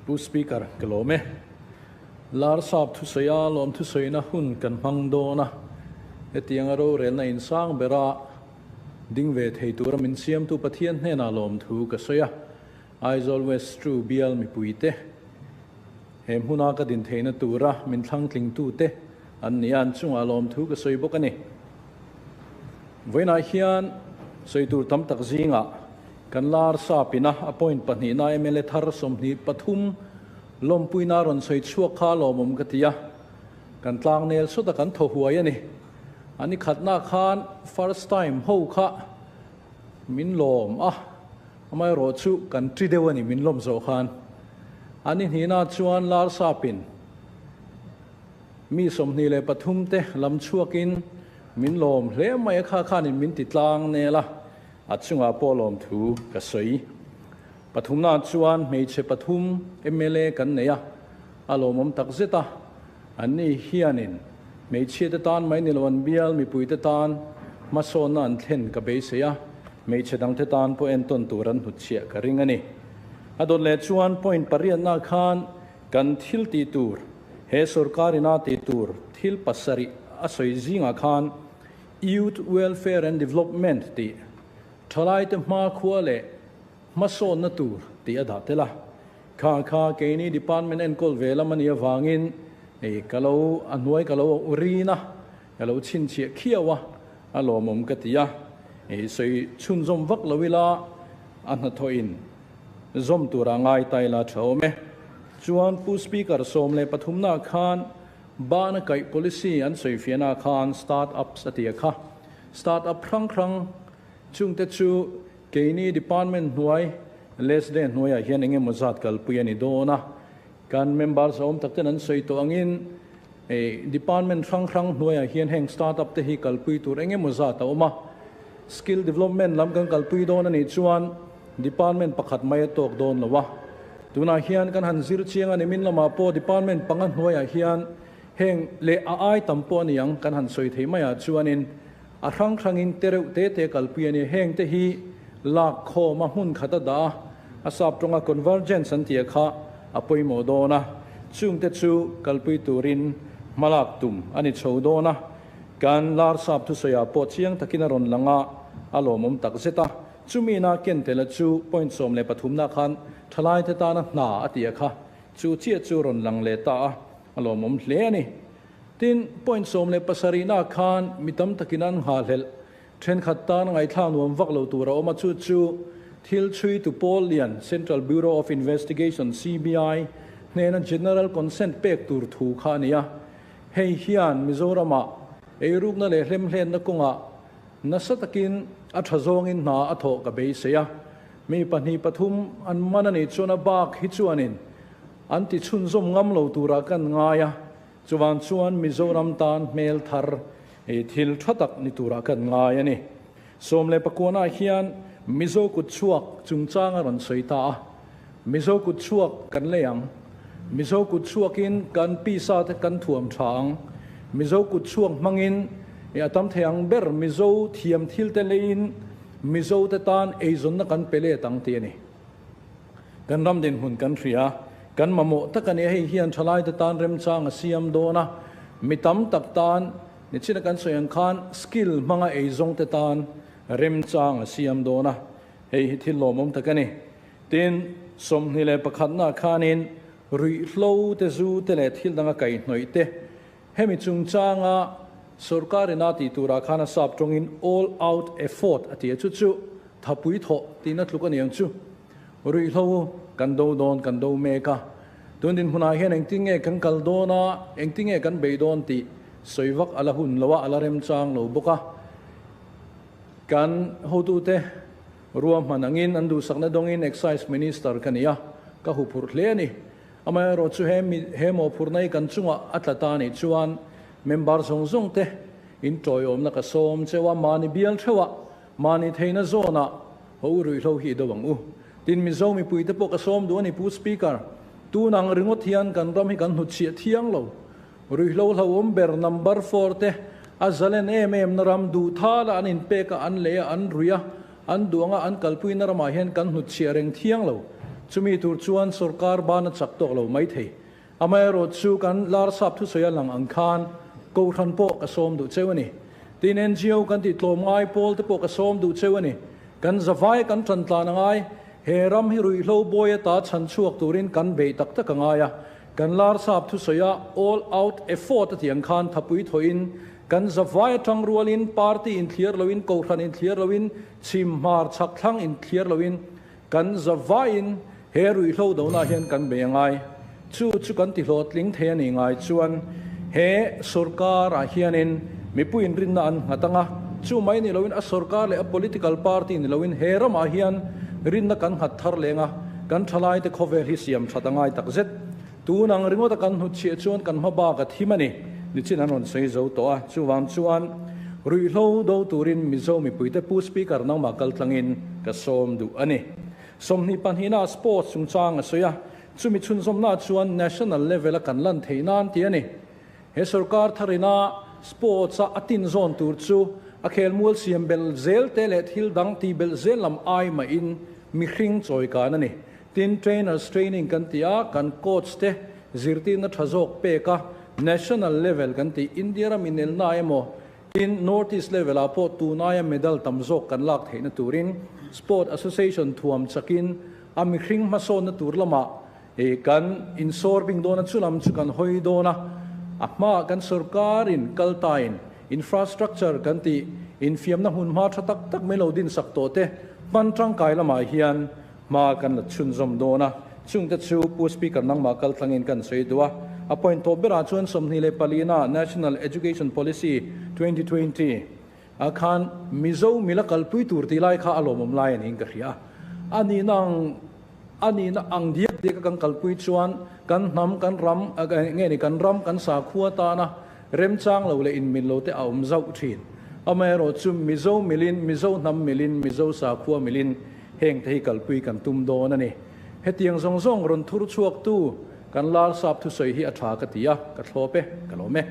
Pu Speaker, ka lawm e. Larsap thusawi a lawm thusawina hun kan hmang dawn a, hetianga rorelna insang bera ding ve thei tura min siamtu Pathian hnenah lawmthu ka sawi a, Aizawl West True bial mipuite he hmuna ka din theihna tura min thlangtlingtute an ni a, an chungah lawmthu ka sawi bawk a ni. Vawiinah hian sawi tur tam tak zingah kan Larsapina a point pahnihna mla thar 23 Lawmpuina rawn sawi chhuak kha lawmawm ka ti a, kan tlangnel sawta kan thaw huai a ni. A ni khatna khan first time ho kha min lawm a, amaherawh chu kan ṭi deuh a ni min lawm zawh khan. A ni hnihna chuan Larsapin mi 23 te lam chhuakin min lawm hle mai a, kha khanin min ti tlangnel a, a chungah pawh lawmthu ka sawi. Pathumna chuan hmeichhe pathum mla kan nei a, a lawmawm tak zet a. Anni hianin hmeichhiate tan mai ni lo an bial mipuite tan hmasawnna an thlen ka beisei a, hmeichhe dangte tan pawh entawn tur an hnutchhiah ka ring a ni. A dawt leh chuan point pariatna khan kan thil tih tur, he sorkarina tih tur thil pasarih a sawi zingah khan Youth Welfare and Development tih thalaite hmakhua leh hmasawnna tur tih a dah tel a. Kha kha keini department enkawl ve lam a nih avangin hei ka lo a hnuai ka lo rin a, ka lo chhinchhiah khiau a, a lawmawm ka ti a. Hei sawi chhunzawm vak lo ila a hnathawhin zawm tura ngai ta ila tha awm e. Chuan Pu Speaker 13 na khan bana kaih policy an sawi fiahna khan start ups a ti a kha. Start up hrang hrang chungte chu keini department hnuai LSD hnuaiah hian eng emaw zat kalpui a ni dawn a, kan members a awm tak ten an sawi tawh angin department hrang hrang hnuaiah hian heng start up te hi kalpui tur eng emaw zat a awm a. Skill development lam kan kalpui dawn a nih chuan department pakhat mai a tawk dawn lo a. Tunah hian kan han zir chiang a ni min lamah pawh department panga hnuaiah hian heng leh a ai tam pawh a ni ang kan han sawi thei maiah chuanin a hrang hrangin te reuh te te kalpui a ni. Heng te hi lak khawm a hmun khat a dah a, a sap tawnga convergence an tih kha a pawimawh dawn a, chungte chu kalpui turin hmalak tum a ni chho dawn a. Kan Larsap thusawiah pawh chiang takin a rawn lang a, a lawmawm tak zet a. Chumi na ken tela chu point 13 na khan thalaite tana hna a tih a kha, chu chiah chu rawn lang leh ta a, a lawmawm hle a ni. Tin, point 17 na khan mi tam takin an nghahlelh thenkhat tan ngaithla nuam vak lo tur a awm a, chu chu thil chhui tu pawl lian Central Bureau of Investigation, CBI, hnena general consent pek tur thu kha a ni a. Hei hian Mizoramah eirukna leh hlemhlenna kawngah nasa takin a tha zawngin hna a thawh ka beisei a. Mi pahnih pathum an man a nih chuan a bak hi chuanin an ti chhunzawm ngam lo turah kan ngai a. Chuvan chuan Mizoram tan hmel thar thil tha tak ni turah kan ngai a ni. 19 hian Mizo kut chhuak chungchang a rawn sawi ta a. Mizo kut chhuak kan lei ang. Mizo kut chhuakin kan pisa te kan thuam tha ang. Mizo kut chhuak hmangin a tam thei ang ber Mizo thiam thil te leiin Mizo te tan eizawnna kan pe let ang tih a ni. Kan ram dinhmun kan hria, kan mamawh tak a ni. Hei hian thalai te tan remchang a siam dawn a, mi tam tak tan ni china kan sawi ang khan skill hmanga eizawng te tan remchang a siam dawn a, hei hi thil lawmawm tak a ni. Tin, 21 na khanin ruihhlo te zu te leh thil danga kaihhnawih te hemi chungchanga sorkarina tih turah khan a sap tawngin all out effort a ti a, chu chu thapui thawh tihna tluk a ni ang chu. Ruihhlo kan do dawn kan do mek a, tun dinhmunah hian engtin nge kan kal dawn a, engtin nge kan bei dawn tih sawi vak a la hun lo a, a la remchang lo bawk a. Kan hotute ruahman angin an duhsakna dawngin Excise Minister ka ni a, ka huphurh hle a ni. Amaherawh chu he mi he mawhphurhna hi kan chungah a tla ta nih chuan member zawng zawng te in tawiawmna ka sawm cheu a, mahni bial theuhah, mahni theihna zawnah ho u ruihhlo hi i do ang u. Tin, Mizo mipuite pawh ka sawm duh a ni Pu Speaker, tun ang ringawt hian kan ram hi kan hnutchhiah thiang lo. Ruihhlo hlauhawm ber number 4 te a zalen em em na ram duh thala an inpek a, an lei a, an rui a, an duang a, an kalpui na ramah hian kan hnutchhiah reng thiang lo. Chumi tur chuan sorkar ban a chak tawk lo mai thei. Amaherawhchu kan Larsap thusawi a lang ang khan Kohhran pawh ka sawm duh cheu a ni. Tin NGO kan tih tlawm ngai pawl te pawh ka sawm duh cheu a ni. Kan zavai kan tan tlan a ngai. He ram hi ruihhlo bawi ata chhan chhuak turin kan beih tak tak a ngai a. Kan Larsap thusawi a all out effort a tih ang khan thapui thawhin kan zavai atang rualin party inthliar loin Kohhran inthliar loin chhim hmar chhak thlang inthliar loin Kan zavaiin he ruihhlo donaah hian kan bei a ngai. Chu chu kan tihlawhtling thei a nih ngai chuan he sorkarah hianin mipuiin rinna an nghat ang a, chu mai ni loin a sorkar leh a political party ni loin he ramah hian rinna kan nghat thar leng a, kan thalaite khawvel hi siam that a ngai takzet. Tun ang ringawta kan hnutchhiah chuan kan hma bak a thim a ni. Nichin an rawn sawi zo tawh a, chuvang chuan ruihhlo do turin Mizo mipuite Pu Speaker nangmah kaltlangin ka sawm duh a ni. 22 ah Sports chungchang a sawi a, chumi chhunzawmna chuan National level a kan lan theih nan tih a ni. He sorkar tharina Sports a a tin zawn tur chu a khelmual siam belh zel te leh thil dang tih belh zel lam ai mahin mihring chawikan a ni. Tin, trainers training kan ti a, kan coach te zirtirna tha zawk pek a, national level kan tih India ram inelna emaw, tin North East level ah pawh tunaia medal tam zawk kan lak theihna turin Sport Association thuam chakin a mihring hmasawnna tur lamah kan insawr bing dawn a, chulam chu kan hawi dawn a, a hmaah kan sorkarin kaltain infrastructure kan tih infiamna hmunhma tha tak tak mai lo dinsak tawh te hman tangkai lamah hian Hma kan la chhunzawm dawn a, chungte chu Pu Speaker nangmah kal tlangin kan sawi duh a. A point tawp berah chuan 24 na National Education Policy 2020 ah khan Mizo mila kalpui tur tih lai kha a lawmawm lai a niin ka hria a. A nihna ang a nihna ang diak diak a kan kalpui chuan kan hnam kan ram nge ni kan ram kan sakhua tana remchang lo leh inmil lo te a awm zauh thin. Amaherawh chu Mizo milin Mizo hnam milin Mizo sakhua milin Heng te hi kalpui kan tum dawn a ni. Hetiang zawng zawng rawn thur chhuaktu kan Larsap thusawi hi a tha ka ti a, ka thlawp e, ka lawm e.